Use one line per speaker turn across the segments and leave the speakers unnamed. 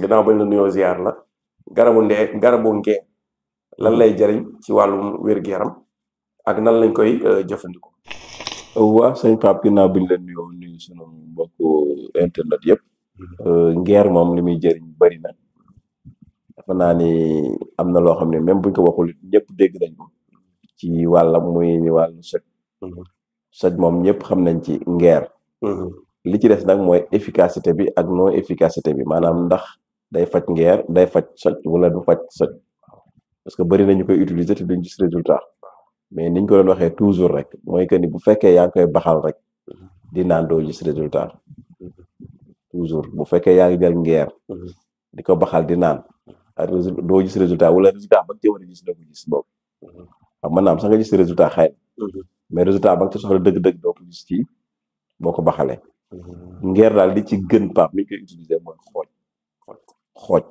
ginnaaw bañ la nuyoo ziar la garabu ngee lan lay jariñ ci wàllum wér-gu-yaram ak nan lañ koy jëfandikoo.
waa sëñ Pape ginnaaw bi ñu leen nuyoo nuyu sunu mbokku internet yëpp. ngeer moom li muy jëriñ bari na. dafa naa ni am na loo xam ne même buñ ko waxul ñëpp dégg nañ ko ci wàllam muy wàllu soj. soj moom ñëpp xam nañ ci ngeer. li ci des nag mooy efficacité bi ak non efficacité bi maanaam ndax day faj ngeer day faj soj wala du faj soj parce que bari na ñu koy utiliser te duñ gis résultat mais niñ ko doon waxee toujours rek mooy que ni bu fekkee yaa ngi koy baxal rek di naan doo gis résultat toujours bu fekkee yaa ngi jël ngeer di ko baxal di naan doo gis résultat wala résultat ba nga ci war a gis doo ko gis boobu xam mën naa am sax nga gis résultat xëy mais résultat ba nga ci soxla dëgg-dëgg doo ko gis ci boo ko baxalee. ngeer daal li ci gën Pape ni ñu koy utiliser mooy xooj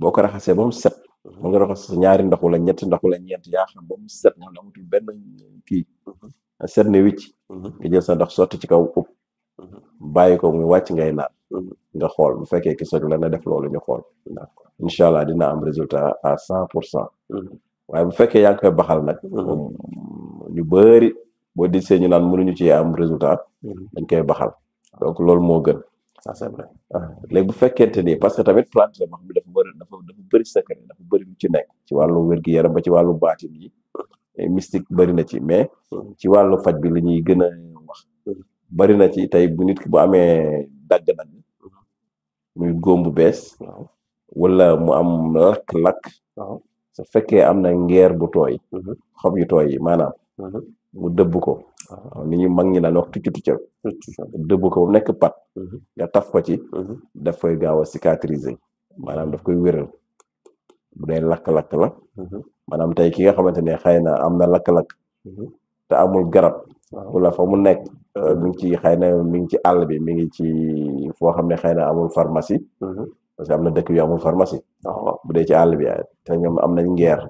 boo ko raxasee ba mu set mu nga raxas ñaari ndox wala ñetti ndox wala ñeent yaa xam ba mu set moom amatul benn kii set ne wicc nga jël sa ndox sotti ci kaw ub bàyyi ko muy wàcc ngay naan nga xool bu fekkee ki soj la na def loolu ñu xool incha allah dina am résultat à 100%. waaye bu fekkee yaa ngi koy baxal nag ñu bëri boo disee ñu naan mënuñu ci am résultat dañ koy baxal donc loolu moo gën.
ça c'est vrai.
léegi bu fekkente ni parce que tamit plante la wax bi dafa bëri secret dafa bëri lu ci nekk ci wàllu wér-gu-yaram ba ci wàllu baatin yi mystique bëri na ci mais ci wàllu faj bi li ñuy gën a wax bëri na ci tey bu nit ki bu amee dagg-dagg muy góom bu bees wala mu am lakk-lakk su fekkee am na ngeer bu tooy xob yu tooy yi maanaam mu dëbb ko ni ñu mag ñi daan wax tuccal dëbb ko mu nekk pat nga taf ko ci daf koy gaaw a cicatriser maanaam daf koy wéral bu dee lakk-lakk la maanaam tey ki nga xamante ne xëy na am na lakk-lakk te amul garab wala fa mu nekk mi ngi ci xëy na mi ngi ci àll bi mi ngi ci foo xam ne xëy na amul pharmacie parce que am na dëkk yu amul pharmacie bu dee ci àll bi te ñoom am nañ ngeer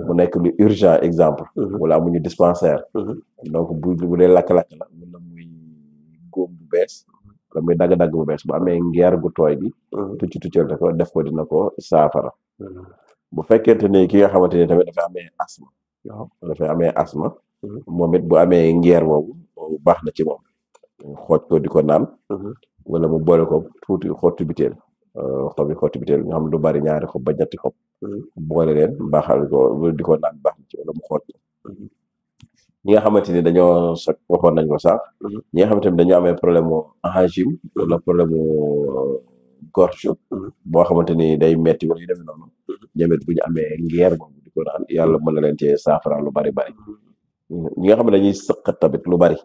mu nekk lu urgent exemple wala amuñu dispensaire donc bu dee lakk-lakk la mun na muy góom bu bees wala muy dagg-dagg bu bees bu amee ngeer gu tooy bi tuccal ko def ko dina ko saafara bu fekkente ni ki nga xamante ni tamit dafay amee asthme moom it bu amee ngeer boobu baax na ci moom xooj ko di ko naan wala mu boole ko tuuti xottu biteel xottu biteel nga xam du bari ñaari xob ba ñetti xob boole leen baaxal ko di ko naan baax na ci wala mu xooj ñi nga xamante ni dañoo soj waxoon nañ ko sax ñi nga xamante ni dañoo amee problème mu angine wala problème mu gorge boo xamante ni day metti wala yu demee noonu ñoomit bu ñu amee ngeer boobu di ko naan yàlla mën na leen cee saafara lu bari ñi nga xam ne dañuy sëqat tamit lu bari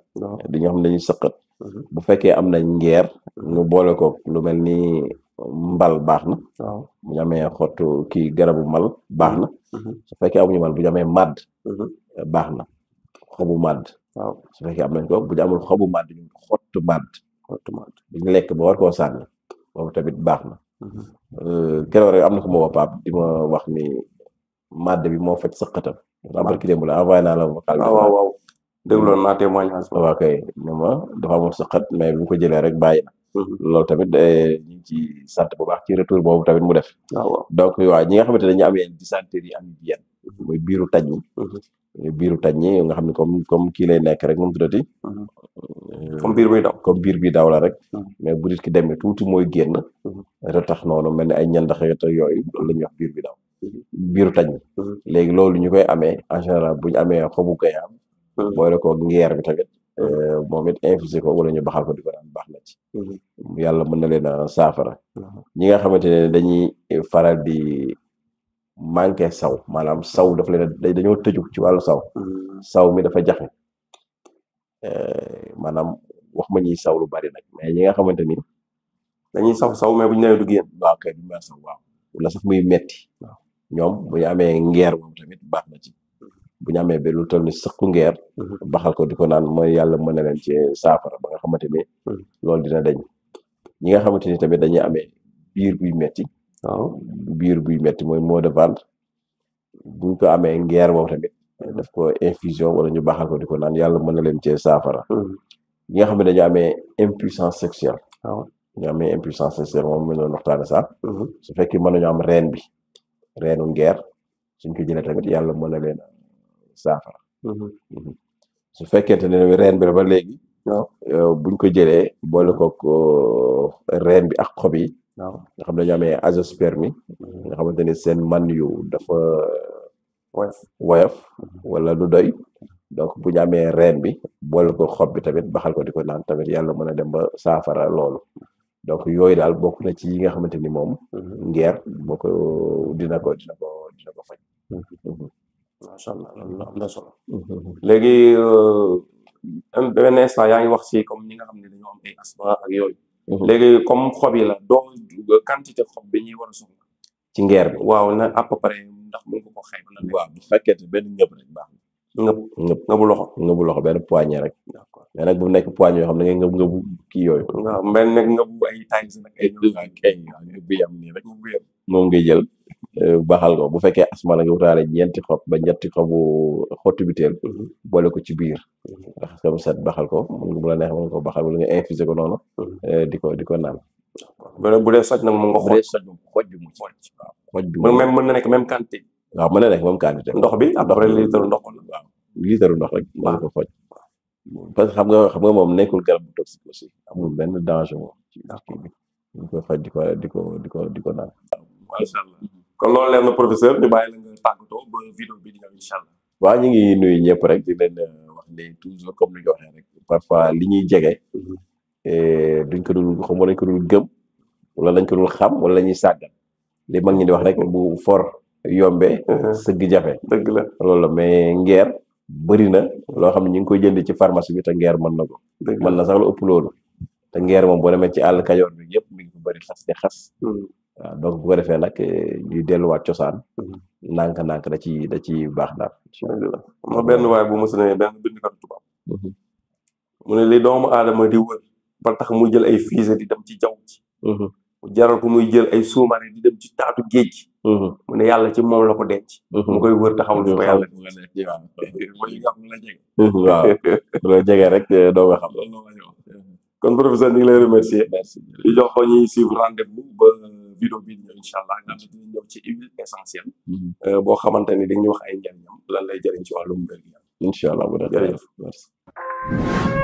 di nga xam ne dañuy sëqat bu fekkee am nañ ngeer ñu boole ko lu mel ni mbal baax na bu ñu amee xottu kii garabu mal baax na su fekkee amuñu mal bu ñu amee màdd baax na xobu màdd su fekkee am nañ ko bu ñu amul xobu màdd ñu xottu màdd bu ñu lekk ba war koo sànni boobu tamit baax na keroog rek am na ko ma Pape di ma wax ni màdd bi moo faj sëqatam barki démb la envoyé naa la vocal bi
waaw dégloon naa témoignage
waaw kay ne ma dafa amoon sëqat mais bu ko jëlee rek bàyyi na loolu tamit ñu ngi ci sant bu baax ci retour boobu tamit mu def donc waaw ñi nga xamante ne dañu amee dysenterie amibienne muy biiru taj ñi nga xam ne comme kii lay nekk rek moom tuddati
comme biir buy daw
la rek mais bu nit ki demee tuuti mooy génn retax noonu mel ni ay ñandax yooyu loolu la ñuy wax biir bi daw biiru taj ñi léegi loolu ñu koy amee en général bu ñu amee xobu gayaam boole ko ngeer bi tamit moom it infusé ko wala ñu baxal ko di ko naan baax na ci yàlla mën na leen a saafara ñi nga xamante ne dañuy faral di manqué saw maanaam saw dafa leen dañoo tëju ci wàllu saw mi dafa jafe maanaam wax ma ñuy saw lu bari nag mais ñi nga xamante ni
dañuy saw mais bu ñu nee du génn
waaw kay du mel saw waaw wala sax muy metti ñoom bu ñu amee ngeer moom tamit baax na ci bu ñu amee ba lu toll ni sëqu ngeer baxal ko di ko naan mooy yàlla mën na leen ci saafara ba nga xamante ni loolu dina dañ ñi nga xamante ni tamit dañuy amee biir buy metti mooy maux de ventre buñ ko amee ngeer boobu tamit daf ko infusion wala ñu baxal ko di ko naan yàlla mën na leen ci saafara ñi nga xam ne dañu amee impuissance sexuelle ñu amee impuissance sexuelle moom la ñu doon waxtaane sax su fekkee mën nañu am reen bi reenu ngeer suñ ko jëlee tamit yàlla mën na leen saafara su fekkente ne reen bi la ba léegi buñ ko jëlee boole kook reen bi ak xob yi nga xam ne ñu amee azoospermie nga xamante ni seen man yu dafa woyof wala lu doy donc bu ñu amee reen bi boole ko xob bi tamit baxal ko di ko naan tamit yàlla mën a dem ba saafara loolu donc yooyu daal bokk na ci yi nga xamante ni moom ngeer boo ko dina ko faj.
macha allah loolu am na solo. léegi benn instant yaa ngi wax si comme ñi nga xam ne dañoo am ay asthme ak yooyu. léegi comme xob yi la doo quantité xob bi ñuy war a soxla
ci ngeer bi
waaw na à peu près ndax mën nga ko xayma na
waaw bu fekkee benn ngëb rek baax na
ngëbu loxo
benn poignée rek
d'accord
mais nag bu nekk poignée yoo xam ne ngay ngëbu kii yooyu
waaw mel nekk ngëbu ay taay si nag ay
ngëb bi yam nii rek moom ngay jël baxal ko bu fekkee asma la nga wutaale ñeenti xob ba ñetti xobu xottu biteel boole ko ci biir ndax comme set baxal ko bu la neex mën nga ko baxal wala nga infusé ko noonu di ko naan
bu dee soj nag moom nga xooj
soj moom xooj bi mu waaw xooj bi
même mën na nekk même quantité
waaw mën na nekk même quantité
ndox bi après litre ndox la
waaw litre ndox rek mën ko xooj parce que xam nga moom nekkul garab bu toxique aussi amul benn danger moom ci kii bi ñu koy xooj di ko naan
macha allah kon loolu leer na professeur ñu bàyyi la nga tàggatoo ba vidéo bi di ñëw incha allah.
waaw ñu ngi nuyu ñëpp rek di leen wax ne toujours comme ni nga waxee rek parfois li ñuy jege duñ ko dul xam wala dañ ko dul gëm wala dañ ko dul xam wala ñuy sàggan li mag ñi di wax rek bu for yombee sëgg jafe
dëgg la
loolu la mais ngeer bëri na loo xam ne ñu ngi koy jënd ci pharmacie bi te ngeer mën na ko mën na sax lu ëpp loolu te ngeer moom boo demee ci àll Kajoor bi yëpp mi ngi ko bëri xas te xas waaw donc bu ko defee nag ñuy delluwaat cosaan ndànk-ndànk da ci baax daal
ma benn waay bu mos ne benn bindkat tubaab mu ne li doomu aadama di wër ba tax muy jël ay fusée di dem ci jaww ji mu jaral ko muy jël ay sous-marin di dem ci taatu géej gi mu ne yàlla ci moom la ko denc mu koy wër taxawul fi ko yàlla mooy nga xam ne la jege
waaw la jege rek doo nga xam
kon professeur ñu ngi lay remercier di jox ko ñuy suivre rendez-vous ba vidéo bi di ñëw incha allah nga xam ne dinañ ñëw ci huile essentielle boo xamante ni dañuy wax ay njariñam lan lay jëriñ ci wàllum wér gi yaram
incha allah bu dee
jërëjëf merci